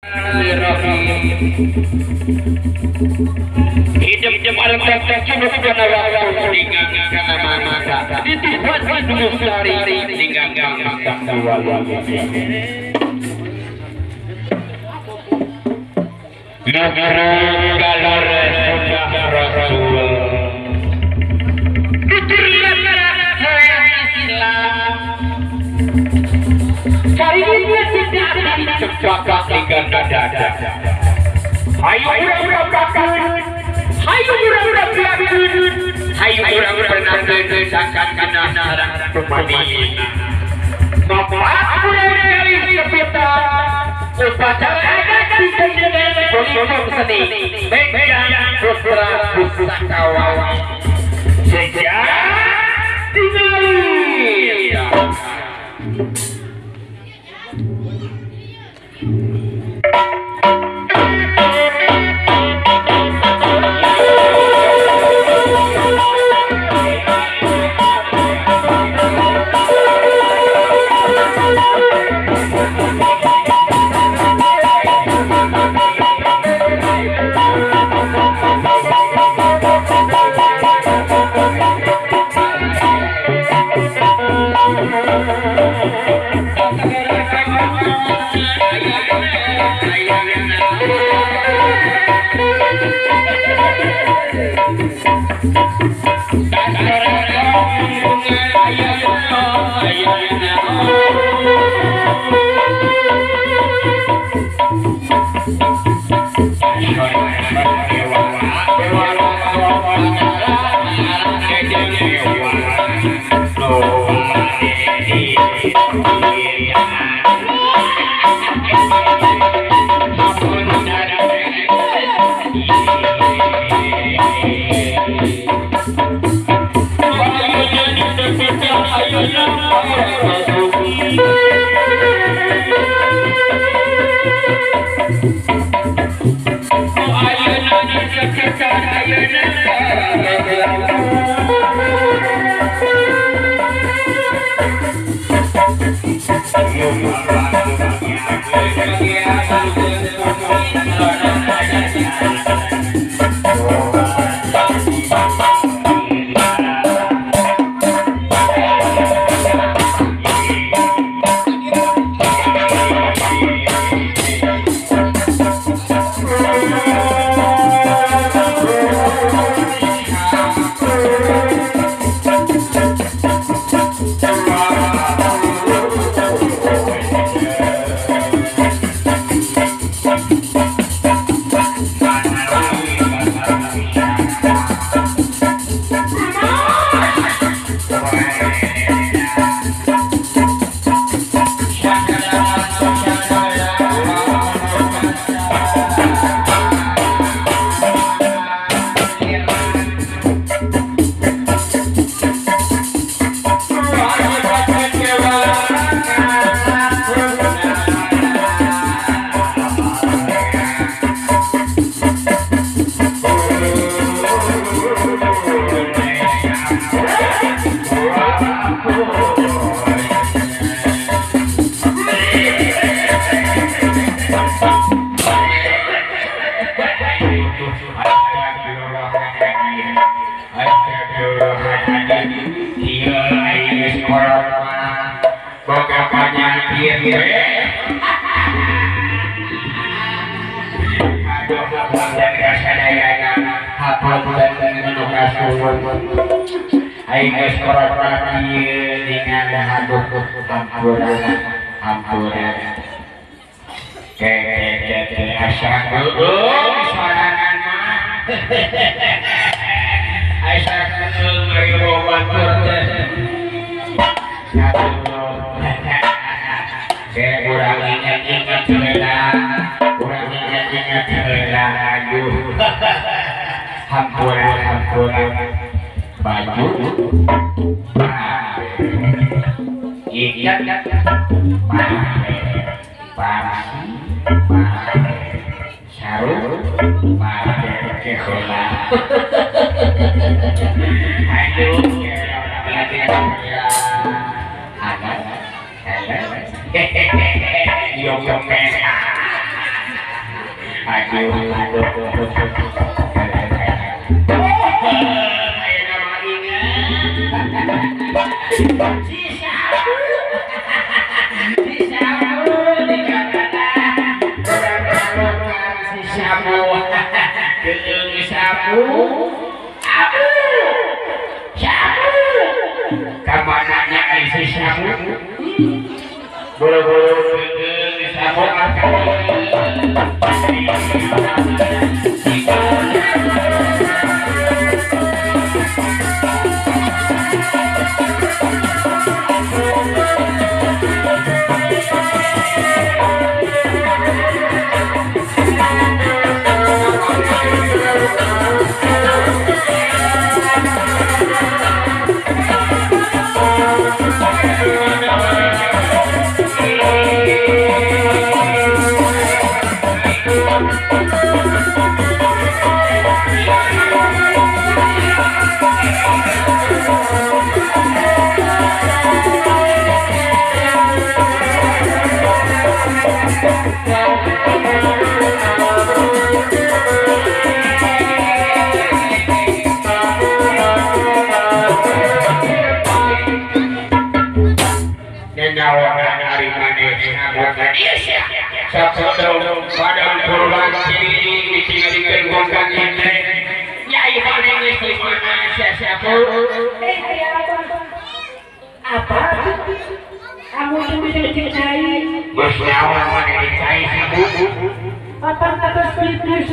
Hidup alam Hayu urang bakun, hayu urang bakun, hayu urang pernah sangkan kana sarang pemani. Bapak kali sepitan, upacara adat di Politik seni, Benjang Putra Pusakawan. Sejak tinggal. Aduh aduh. Ayeuna mah ingat. Si Sabu. Si Sabu dikatana. Urang si Sabu. Keung Sabu. Abu. Sabu. Kamana nya ai si Sabu? Boro-boro keung Sabu akan. Apa? Kamu itu bisa dicai? Apa kata pipis?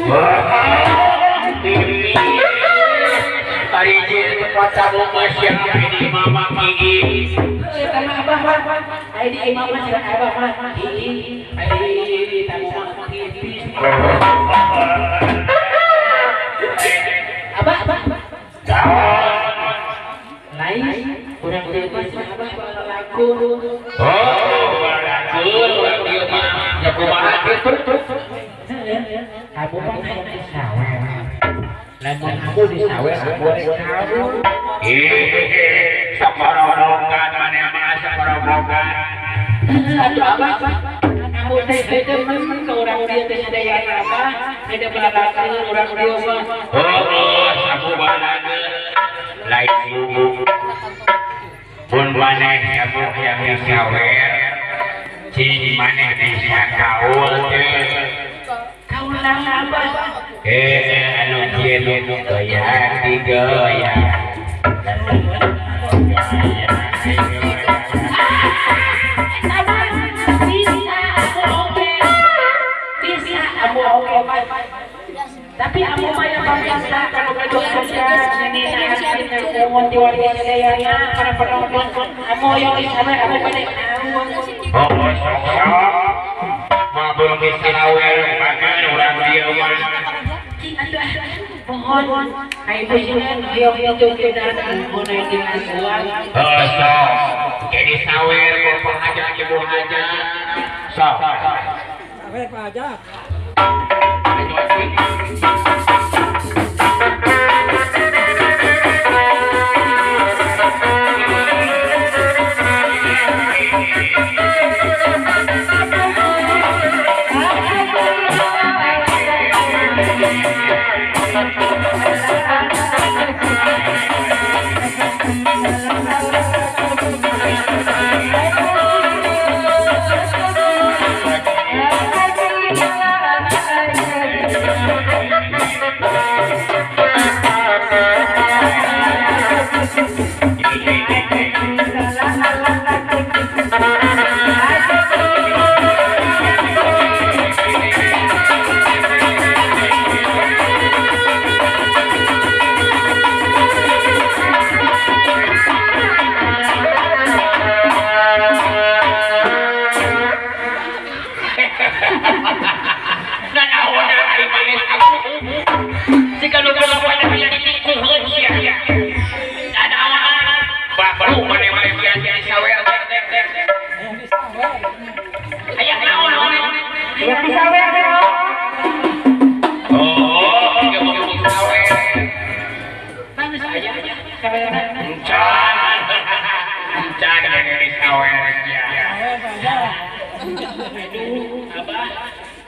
Tapi aku mah yang bangsa kalau jadi sawer bapak aja ibu aja sok sawer pak aja.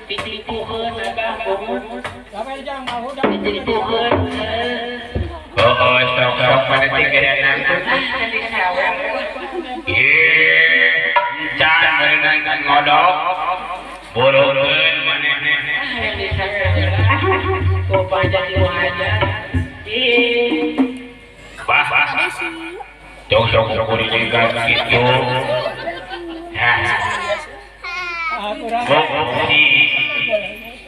Dititipukeun abah bohong. Dititipukeun. Oh, sok-sok pada tiga nangkut. Ye, can berenang ngodok. Burukeun maneh. Ku pajak ku aja. Bah, tong sok kuring kitu. Hah. Bukti.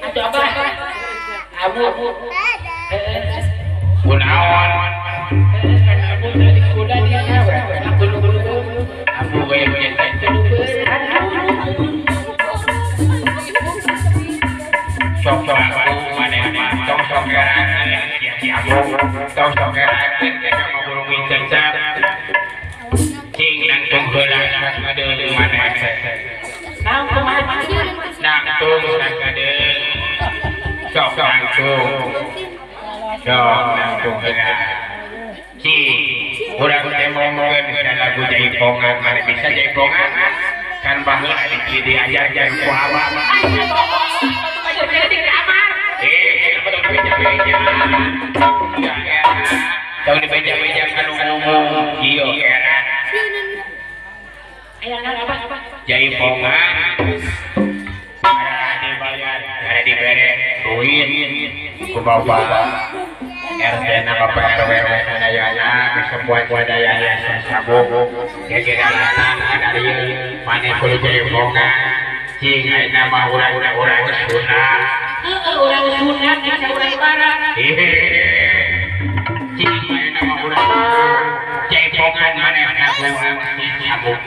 Atuh abah. Abu. Kunaon? Abu tadi kuda dia. Aku Abu gaya punya sok sok aku maneh mah tong sok gerangan si Abu tong sok gerangan kita mah burung cecap cing nangtung heula sakadeung maneh nangtung sakadeung sok nangtung sok nangtung heula cing urang teh ngomongkeun kana lagu jaipongan maneh bisa jaipongan kan baheula diajarkeun ku abah. Tahu di beja-beja kan ngomong iyo era. Jaipongan ada dibayar, ada dibere duit ku bapak RT na bapak RW sadayana kesembuhan sadayana sabuk gegeran ada ieu maneh kudu jaipongan cing ayeuna mah urang-urang sunat. Heeh, urang sunat geus urang barat. Cing ayeuna mah urang jaipongan maneh sabuk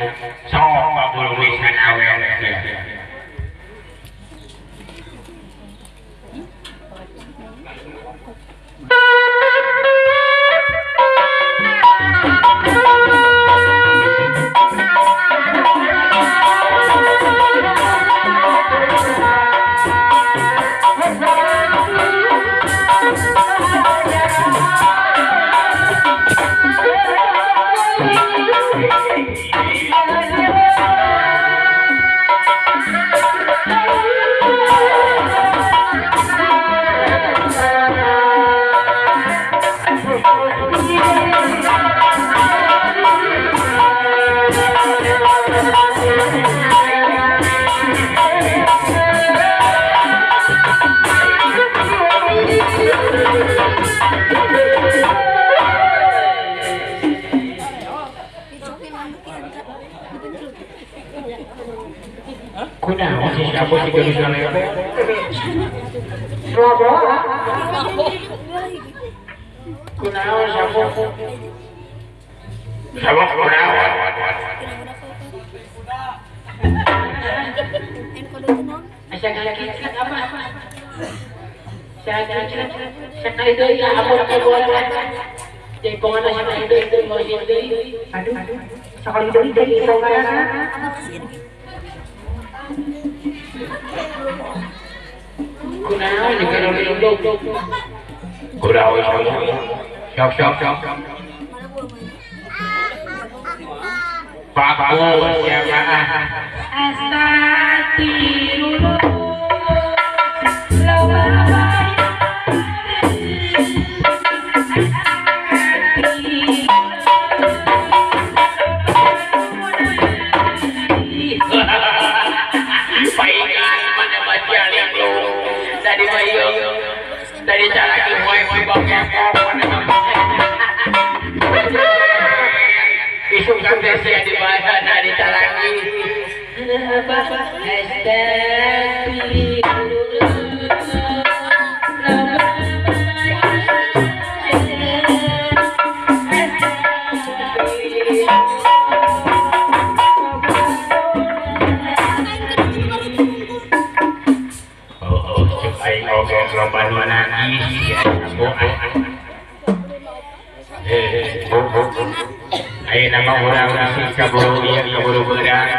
sok babulu wisan awewe. Kunaon sih siapa sih geus lewat. Kunaon siapa? Siapa kunaon? Sekali deui ampun jaipongan sekali deui mau deui. Aduh, sekali deui jaipongan. Kunaon juga dulu. Kunaon siap siap siap. Paku siapa? Astagfirullah. Tadi cara lagi mulai bokep isu kan desa di mana dari lagi ayo nama orang sing kaburu ieu kaburu beurang.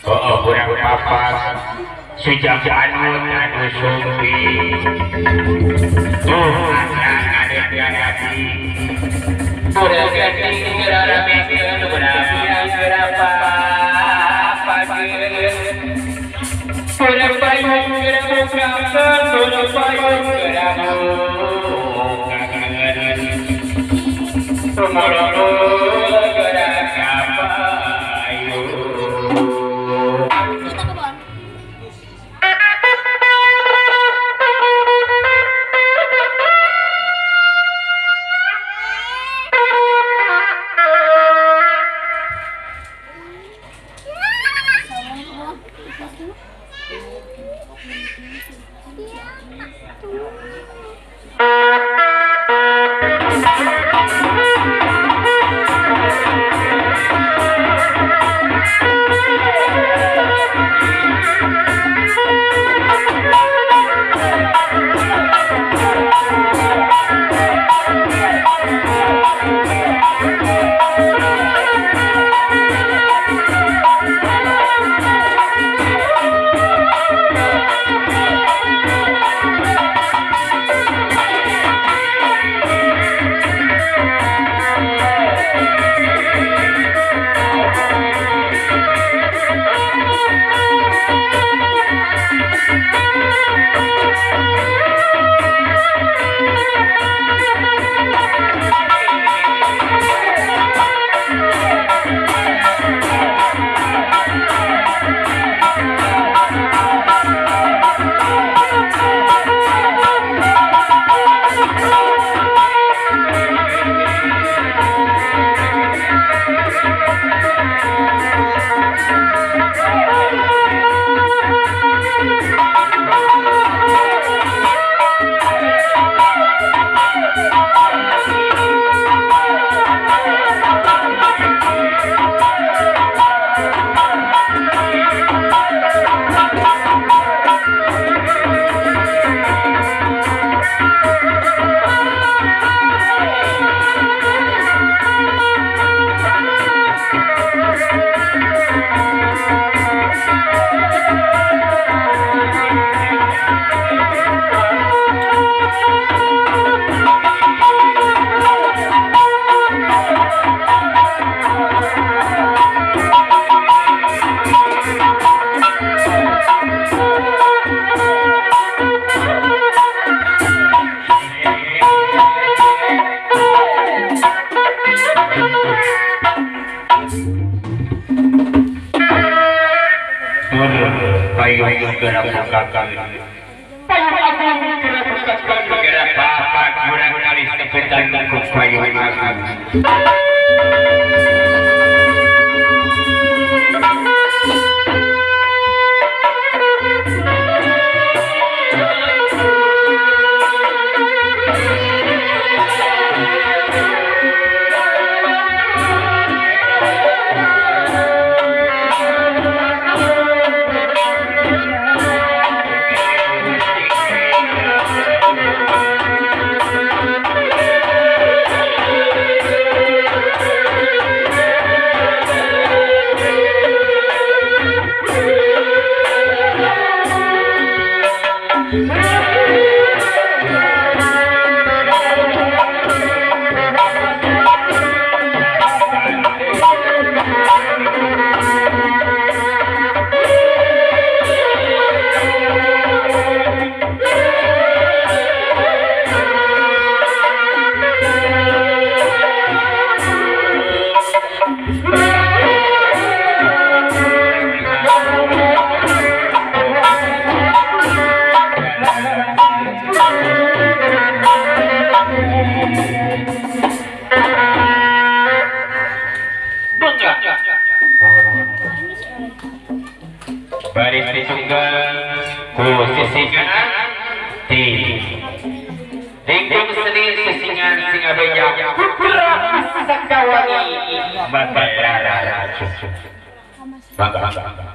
Oh, urang papat sejak anu anu sumpi. Tuh ada ada urang geuning rame urang papat. Urang bayu Bukakeun tur payun geuramu kangen tumurul geura ka payun. Baris disunggang ku sisingan ti Dingdong seni sisingan singabeja putra sakawangi Batara Bangga.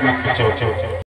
Jauh.